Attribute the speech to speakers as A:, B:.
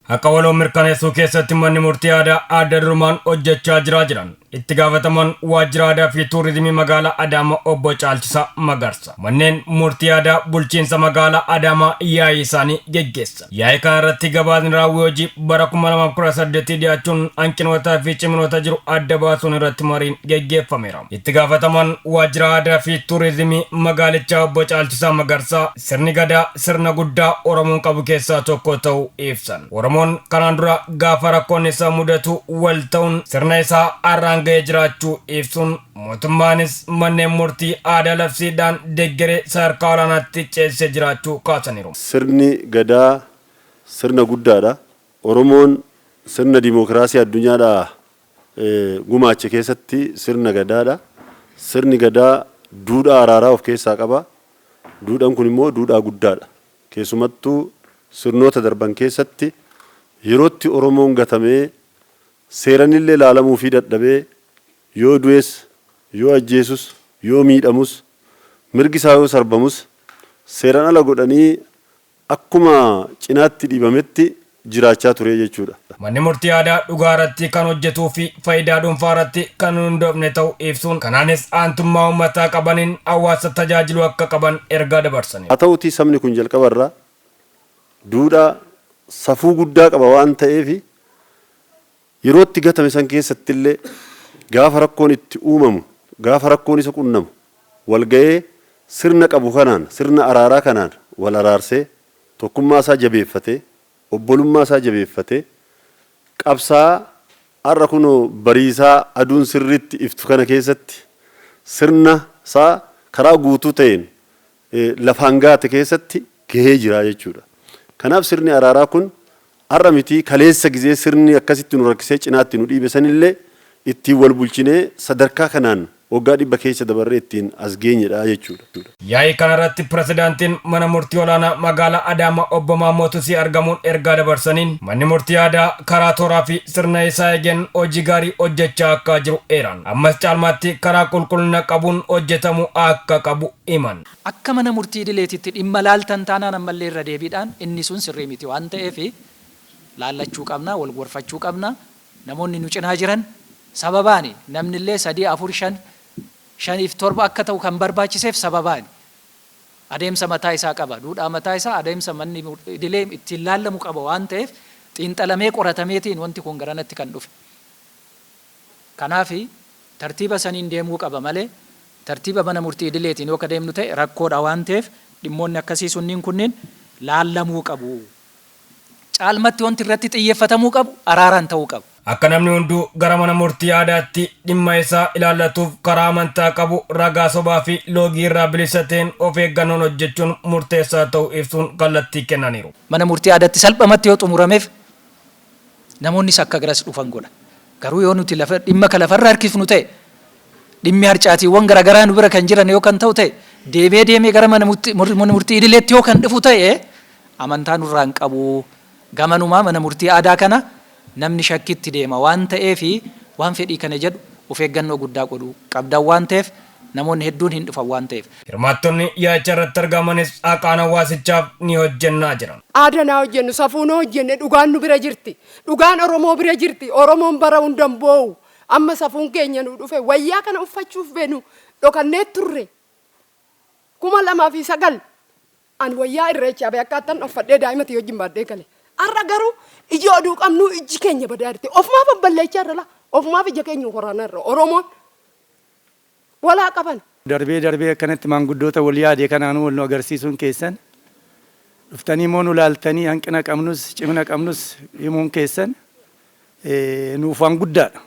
A: Haqa waloo mirkaneessuu keessatti manni murtii aadaa adda durummaan hojjechaa jira jiran itti gaafataman waajjira aadaa fi tuurizimii magaalaa Adaamaa obbo Caalchisaa Magarsa. Manneen murtii aadaa bulchiinsa magaalaa Adaamaa yaa'ii isaanii geggeessan. Yaa'ii kana irratti gabaasni raawwii hojii bara 2018 dhiyaachuun hanqinootaa fi ciminoota jiru adda baasuun irratti mariin geggeeffameera. Itti gaafataman waajjira aadaa fi tuurizimii magaalichaa obbo Caalchisaa Magarsaa sirni gadaa sirna guddaa Oromoon qabu keessaa tokko ta'uu ibsan. Oromoon kanaan dura gaafa rakkoon isaa mudatu wal ta'uun sirna isaa har'aan ga'ee jiraachuu ibsuun mootummaanis manneen murtii aadaa labsiidhaan deeggaree sadarkaa olaanaatti ceesisee jiraachuu kaasaniiru.
B: Sirni gadaa sirna guddaadha. Oromoon sirna dimookiraasii addunyaadhaa gumaache keessatti sirna gadaadha. Sirni gadaa duudhaa araaraa of keessaa qaba. Duudhaan kun immoo duudhaa guddaadha. Keessumattuu sirnoota darban keessatti yerootti Oromoon gatamee seeranillee ilaalamuu fi dadhabee yoo du'es, yoo ajjeesus, yoo miidhamus, mirgi isaa yoo sarbamus seeran ala godhanii akkuma cinaatti dhiibametti jiraachaa ture jechuudha.
A: Manni murtii aadaa dhugaa irratti kan hojjetuu fi faayidaa dhuunfaa irratti kan hin hundoofne ta'uu ibsuun kanaanis aantummaa uummataa qabaniin hawaasa tajaajiluu akka qaban ergaa dabarsaniiru.
B: Haa ta'uutii sabni kun jalqabarraa duudhaa safuu guddaa qaba waan ta'eef yerootti gatame san keessatti illee gaafa rakkoon itti uumamu, gaafa rakkoon isa qunnamu walga'ee sirna qabu kanaan, sirna araaraa kanaan wal araarsee tokkummaa isaa jabeeffatee, obbolummaa isaa jabeeffatee qabsaa har'a kunoo bariisaa aduun sirriitti iftu kana keessatti sirna isaa karaa guutuu ta'een lafaan gaate keessatti gahee jira jechuudha. Kanaaf sirni araaraa kun har'a miti kaleessa gizee sirni akkasitti nu rakkisee cinaatti nu dhiibe sanillee ittiin wal bulchinee sadarkaa kanaan waggaa 100 keessa dabarree ittiin as geenyedha jechuudha.
A: Yaa'ii kanarratti pirezidaantiin mana murtii olaanaa magaalaa Adaamaa obbo Maammoo Tusii argamuun ergaa dabarsaniin manni murtii aadaa karaa tooraa fi sirna isaa eegeen hojii gaarii hojjechaa akka jiru eeran. Ammas caalmaatti karaa qulqullina qabuun hojjetamuu akka qabu himan.
C: Akka mana murtii idileetitti dhimma laaltan taanaan ammallee irra deebiidhaan inni sun sirrii miti waan ta'eef laallachuu qabna, wal gorfachuu qabna. Namoonni nu cinaa jiran sababaani namnillee 3, 4, 5, 5 fi 7 akka ta'u kan barbaachiseef sababaani. Adeemsa mataa isaa qaba. Duudhaa mataa isaa adeemsa manni idilee ittiin laallamu qaba waan ta'eef xiinxalamee qoratameetiin wanti kun garanatti kan dhufe. Kanaaf tartiiba saniin deemuu qaba malee tartiiba mana murtii idileetiin yoo ka deemnu ta'e rakkoodha waan ta'eef dhimmoonni akkasii sunniin kunniin laallamuu qabu. Caalmatti wanti irratti xiyyeeffatamuu qabu araaraan ta'uu qaba.
A: Akka namni hunduu gara mana murtii aadaatti dhimma isaa ilaallatuuf karaa amantaa qabu ragaa sobaa fi loogii irraa bilisa ta'een of eeggannoon hojjechuun murteessaa ta'uu ibsuun kallattii kennaniiru.
C: Mana murtii aadaatti salphamatti yoo xumurameef namoonnis akka garas dhufan godha. Garuu yoo nuti lafa dhimma ka lafarra harkifnu ta'e dhimmi harcaatiiwwan garaagaraa nu bira kan jiran yoo kan ta'u ta'e deemee deemee gara mana murtii idileetti yoo kan dhufu ta'e amantaa nurraa hin qabu. Gamanumaa mana murtii aadaa kana namni shakkitti deema waan ta'eef waan fedhii kana jedhu of eeggannoo guddaa godhuu qabdan waan ta'eef namoonni hedduun hin dhufan waan ta'eef.
A: Hirmaattonni yaa'icha irratti argamanis haqaan hawaasichaaf ni hojjennaa jiran.
D: Aadaa naa hojjennu, safuu noo hojjenne, dhugaan nu bira jirti. Dhugaan Oromoo bira jirti. Oromoon bara hundan boo'u. Amma safuun keenya nu dhufe wayyaa kana uffachuuf beenu dhokannee turre. 2009 ani wayyaa irreechaa bee akkaattan uffadhee daa'ima tiyya wajjin baadhee gale. Har'a garuu iji oduu qabnu ijji keenya badaa jirti. Ofumaaf balleechaa irra laa. Ofumaaf ija keenya waraanaa irra Oromoon walaa qaban.
E: Darbee darbee akkanatti maanguddoota wal yaade kanaanuu wal nu agarsiisuun keessan, dhuftanii immoo nu laaltanii hanqina qabnus cimina qabnus himuun keessan nuuf waan guddaadha.